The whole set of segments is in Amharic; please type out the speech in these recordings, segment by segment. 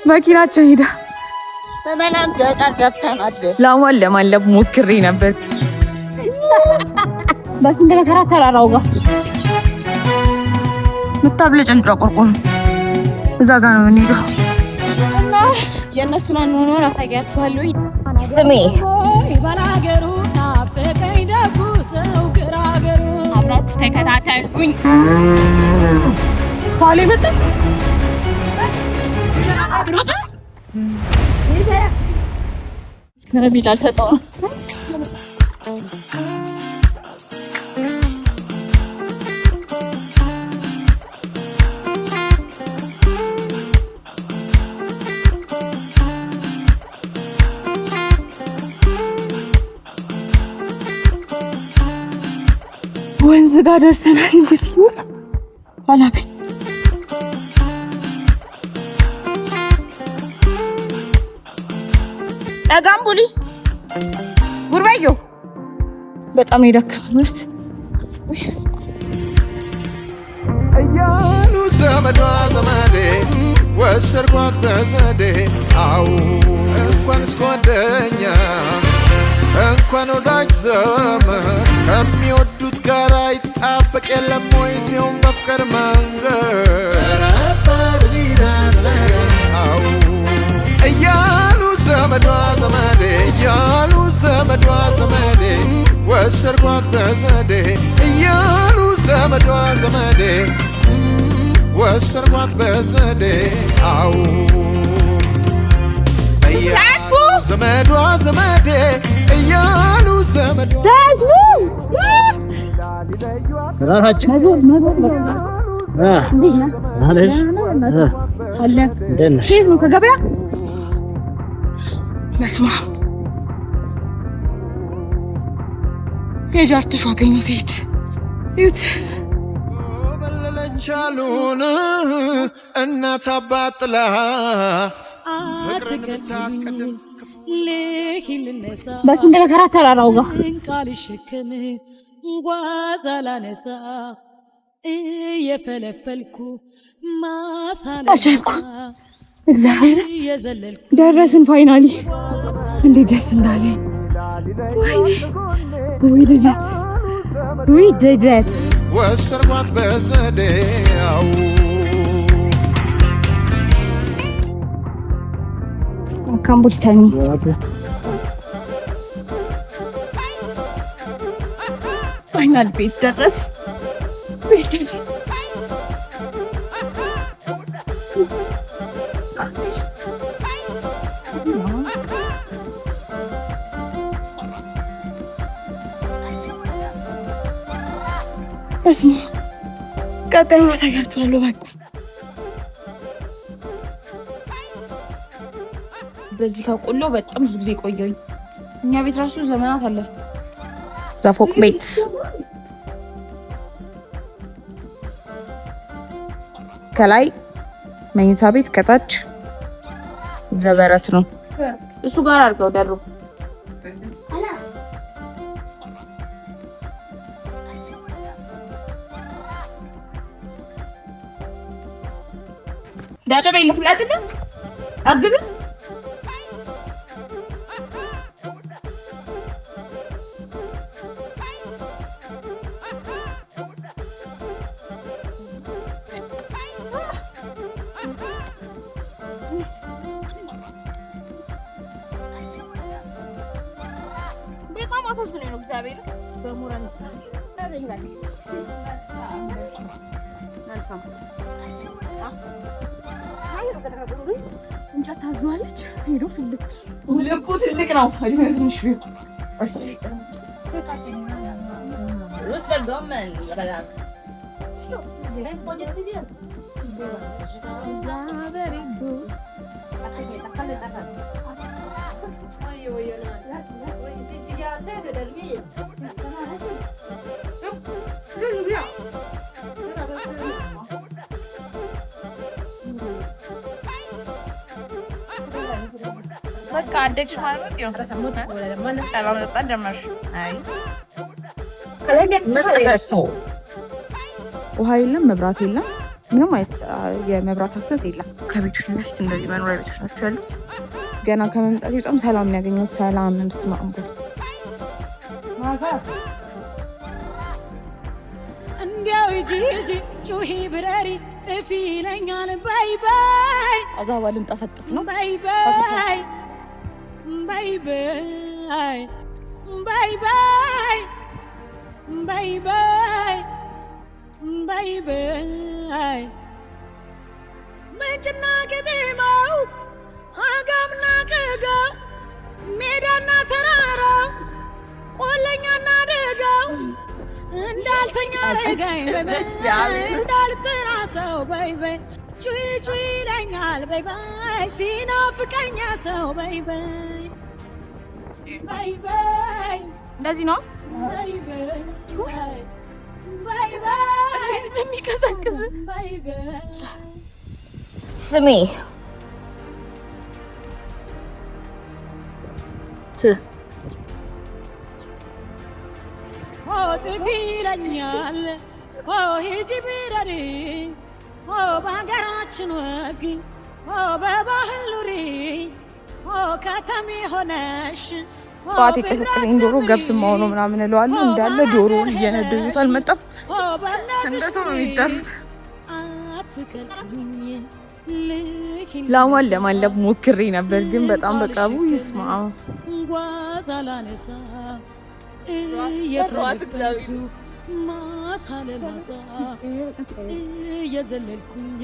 መኪናችን ሄዳ በመላም ገጠር ገብተናል። ላሟን ለማለብ ሞክሬ ነበር። በስንት መከራ ተራራው ጋር ምታብለጨልጯ ቆርቆሮ እዛ ጋር ነው የምንሄደው። እና የእነሱን አኗኗር አሳያችኋለሁ። ስሜ አብራችሁ ተከታተሉኝ። ኋላ መጣ ከረሜላ አልሰጠው ነው። ወንዝ ጋር ደርሰናል። እንግዲህ አላበኝ ጠጋምቡሊ ጉርበዮ በጣም ነው የደከመን እውነት። እያሉ ዘመዷ ዘመዴ ወሰድኳት በዘዴ አው እንኳንስ ጓደኛ እንኳን ወዳጅ ዘመድ ከሚወዱት ጋር ይጣበቅ የለም ወይ ሲሆን በፍቅር መንገድ አው እያሉ ዘመዷ ዘመዴ እያሉ ዘመዷ ዘመዴ ወሰድኳት በዘዴ እያሉ ዘመዷ ዘመዴ ወሰድኳት በዘዴ አው ዘመዷ ዘመዴ እያሉ ዘመዷ ከገበያ በስመ አብ የጃርትሽ አገኘው ሲሄድ እዩት። በለለቻሉን እናት አባት ጥላ ፍቅርን ብታስቀድም በስንት መከራ ተራራው ጋር ቃልሸከም ጓዝ አላነሳ እየፈለፈልኩ ማሳ አልቻልኩም። እግዚአብሔር እየዘለልኩ ደረስን finally። እንዴት ደስ እንዳለኝ! ወይኔ we did it we did it። ወሰድኳት በዘዴ አው Akkam bultanii? Final ቤት ደረስ ቤት ደረስ። በስመ አብ ቀጣዩን አሳያችኋለሁ። በቃ በዚህ ከቆሎ በጣም ብዙ ጊዜ ቆየሁኝ። እኛ ቤት ራሱ ዘመናት አለፈ። እዛ ፎቅ ቤት ከላይ መኝታ ቤት ከታች ዘበረት ነው። እሱ ጋር አድርገው ደሩ በጣም አሳዝኖኝ ነው። እግዚአብሔር በሞራል እንጨት ታዘዋለች። ሄዶ ፍልጥ ልቡ ትልቅ ነው። እድሜ ትንሽ ቢሆን በቃ አደግሽ ማለት ነው። ጽዮን ጠላ መጠጣት ጀመርሽ? አይ ውሃ የለም፣ መብራት የለም። ምንም አይነት የመብራት access የለም። ከቤቶች በፊት እንደዚህ መኖሪያ ቤቶች ናቸው ያሉት። ገና ከመምጣቴ በጣም ሰላም ነው ያገኘሁት። ሰላም ስማ እንዲያው ሂጂ ሂጂ ጩሂ ብረሪ ጥፊ ይለኛል በይ በይ አዛባ ልንጠፈጥፍ ነው። በይ በይ በይ በይ በይ በይ በይ በይ በይ በይ ምንጭና ቄጤማው አጋምና ቅጋው ሜዳና ተራራው ቆለኛና ደጋው እንዳልተኛ ረጋኝ እንዳልጠራ ሰው በይ በይ ጩይ ጩይ ይለኛል በይ በይ ሲናፍቀኛ ሰው በይ በይ በይ በይ እንደዚህ ነው በይ በይ በይ በይ እንደሚቀዘቅዝ በይ በይ ስሜ ት ኦ ጥፊ ይለኛል ኦ ሂጂ ብረሪ ኦ በሀገራችን ወግ ኦ በባህል ኑሪ ኦ ከተሜ ሆነሽ ኦ ጠዋት የቀሰቀሰኝ ዶሮ ገብስማ ሆኖ ምናምን እለዋለሁ። እንዳለ ዶሮውን እየነደዱት አልመጣም። ኦ በእናትሽ እንደ ሰው ነው ኑሪ የሚጠሩት። አትከልክሉኝ ልሂድ ላሟን ለማለብ ሞክሬ ነበር፣ ግን በጣም በቃ ይስማ ጓዝ አላነሳ እየተለፈልኩ ማሳ ለማሳ እየዘለልኩኝ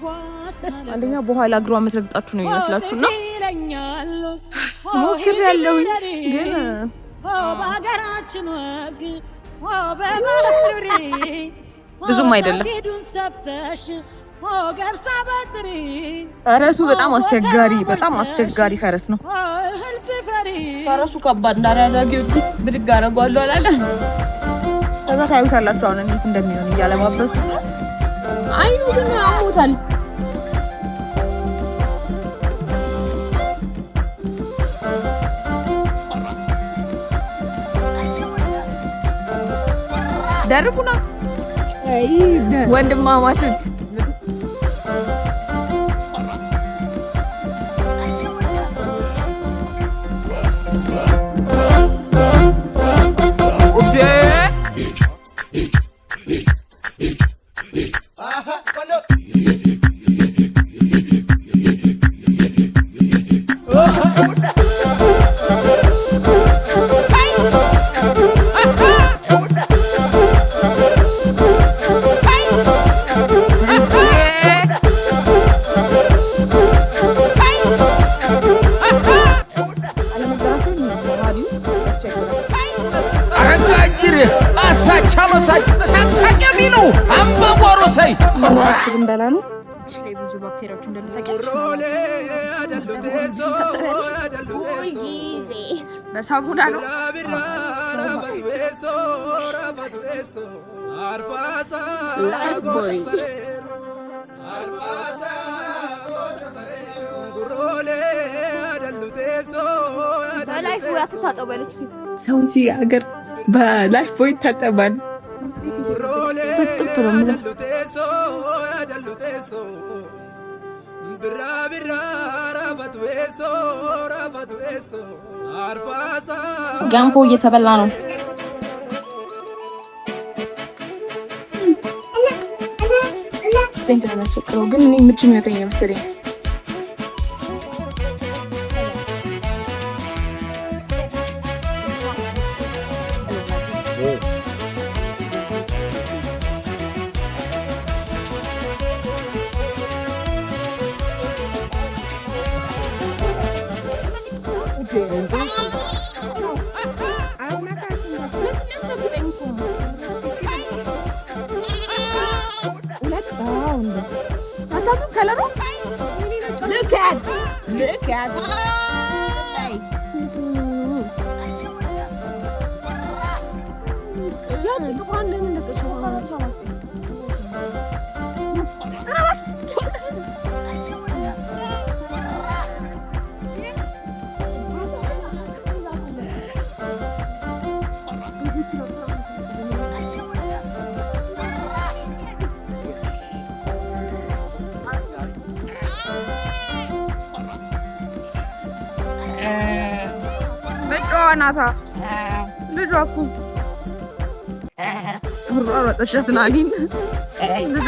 ጓዝ አንደኛ በኋላ እግሯ መስረግጣችሁ ነው ይመስላችሁ እና ይለኛል ሞክሬ ያለሁኝ ግን በሀገራችን ወግ በባህል ኑሪ ብዙም አይደለም። ጌዱን ሰፍተሽ ገብሳ በጥሪ ፈረሱ በጣም አስቸጋሪ በጣም አስቸጋሪ ፈረስ ነው። እህል ስፈሪ ፈረሱ ከባድ እንዳላለ ጊዮርጊስ ብድግ አደርገዋለሁ አላለ። ከዛ ታዩታላችሁ አሁን እንዴት እንደሚሆን እያለባበሱት ነው። አይኑ ግን አሞታል። ደርቡና ወንድማማቾች አለመገናዘብ ባህሪው ያስቸግራል። አረጋጅር አሳቻ መሳይ ሳቅሳቅ የሚሉ አምባጓሮ ሳይ ፓስት ልንበላ ነው። እጅሽ ላይ ብዙ ባክቴሪያዎች እንዳሉ ታውቂያለሽ። በሳሙና ነው። Lifebuoy በ Lifebuoy አትታጠቡ ያለችው ሴት ሰው እዚህ ሀገር በ Lifebuoy ይታጠባል። ጥጥ ነው የምለው። ገንፎ እየተበላ ነው። እንትን ነው የሚያስቸግረው፣ ግን እኔ ምች የሚመታኝ ነው መሰለኝ። ያቺ ጥቁሯን ለምን ለቀቅሻት? ብቻዋ ናታ ልጇ እኮ ሯሯጠቻት ናኒን ልጇ።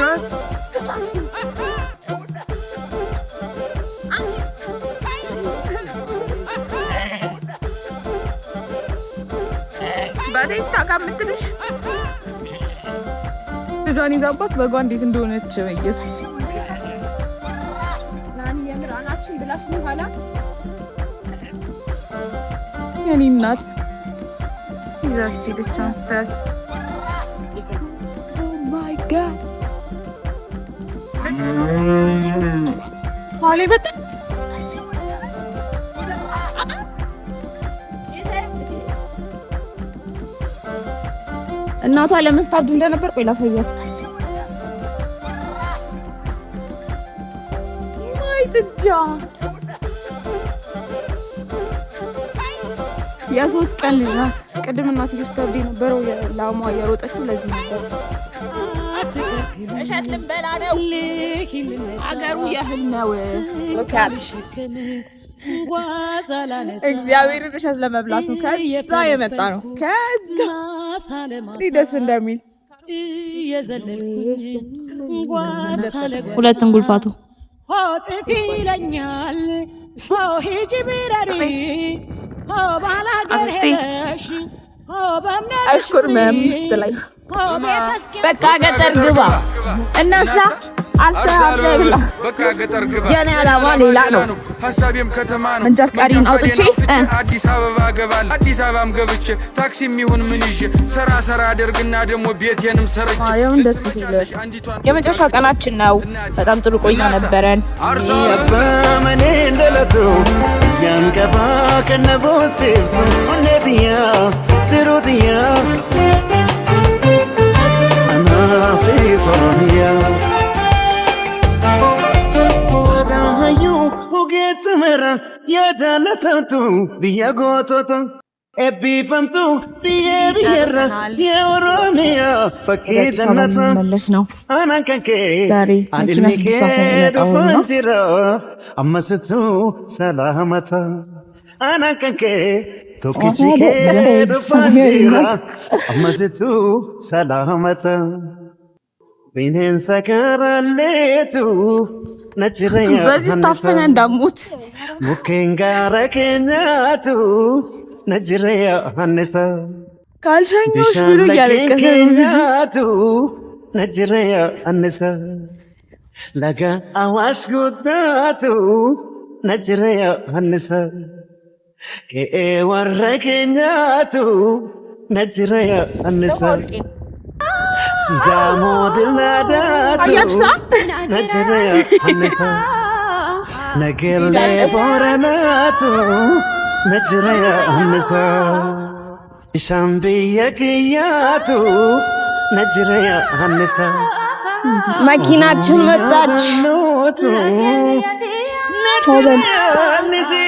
በቴስታ ጋር የምትልሽ ልጇን ይዛባት በጓ እንዴት እንደሆነች በኢየሱስ። ናኒ የምር አናትሽን ብላሽ በኋላ የኔ እናት ይዛት ሄደች። አሁን ስታያት my God ኋላ በጣም እናቷ ለምን ስታብድ እንደነበር ቆይ ላሳያት። My ጥጃ የ3 ቀን ልጅ ናት። ቅድም እናትዬው ስታብድ የነበረው ላሟ የሮጠችው ለዚህ ነበር። እሸት ልንበላ ነው። አገሩ የእህል ነው። እግዚአብሔርን እሸት ለመብላት ነው። ከዛ የመጣ ነው። ከዛ እንዴት ደስ እንደሚል። ሁለት እንጉልፋቱ። ጥፊ ይለኛል ሂጂ ብረሪ ባላገር ሄደሽ በእምነትሽ አይሽኮርመም ስትላይ በቃ ገጠር ግባ እናሳ አልሰራ በቃ ገጠር ግባ። የኔ ዓላማ ሌላ ነው። ሀሳቤም ከተማ ነው። መንጃ ፈቃዴን አውጥቼ አዲስ አበባ ገባለሁ። አዲስ አበባም ገብቼ ታክሲ የሚሆን ምን ይዤ ሰራ ሰራ አደርግና ደግሞ ቤቴንም ሰርቼ ማርያምን ደስ ሲል የመጨረሻ ቀናችን ነው። በጣም ጥሩ ቆይታ ነበረን። Abbaa dhalatu biyyaan qabaa kan na boonsiftu onnee xiyyaa tiruu xiyyaa anaafis Oromiyaa. Hayyuu ogeessa mara yaa jaalatamtu biyya gootota eebbifamtu biyya biyyarra yaa Oromiyaa fakkii ወደ አዲስ አበባ jannata. ልንመለስ ነው። Anaan kan kee ዛሬ ani መኪና ilmi 6 ሰዓት ነው kee የሚመጣው እና dhufaan jira ammasittuu salaamata. Anaan kan kee tokkichi kee dhufaan jira ammasittuu salaamata. Bineensa karaalleetu na jira. በዚህ ስታፈነ እንዳሞት። Mukkeen gaara keenyaatu na jira yaannisa. ካልሸኞች Bishaan ብሎ laggeen እያለቀሰ ነው እንግዲህ። keenyaatu na jira yaannisa. Laga Awaash guddaatu na jira yaannisa. Qe'ee warra keenyaatu na jira yaannisa. Sidaamoo dillaadaatu አያችሁ na jira yaannisa. Nageellee Booranaatu na jira yaannisa. Bishaan biyya kiyyaatu na jira yaannisa. መኪናችን መጣች። Naannootu na jira yaannisi.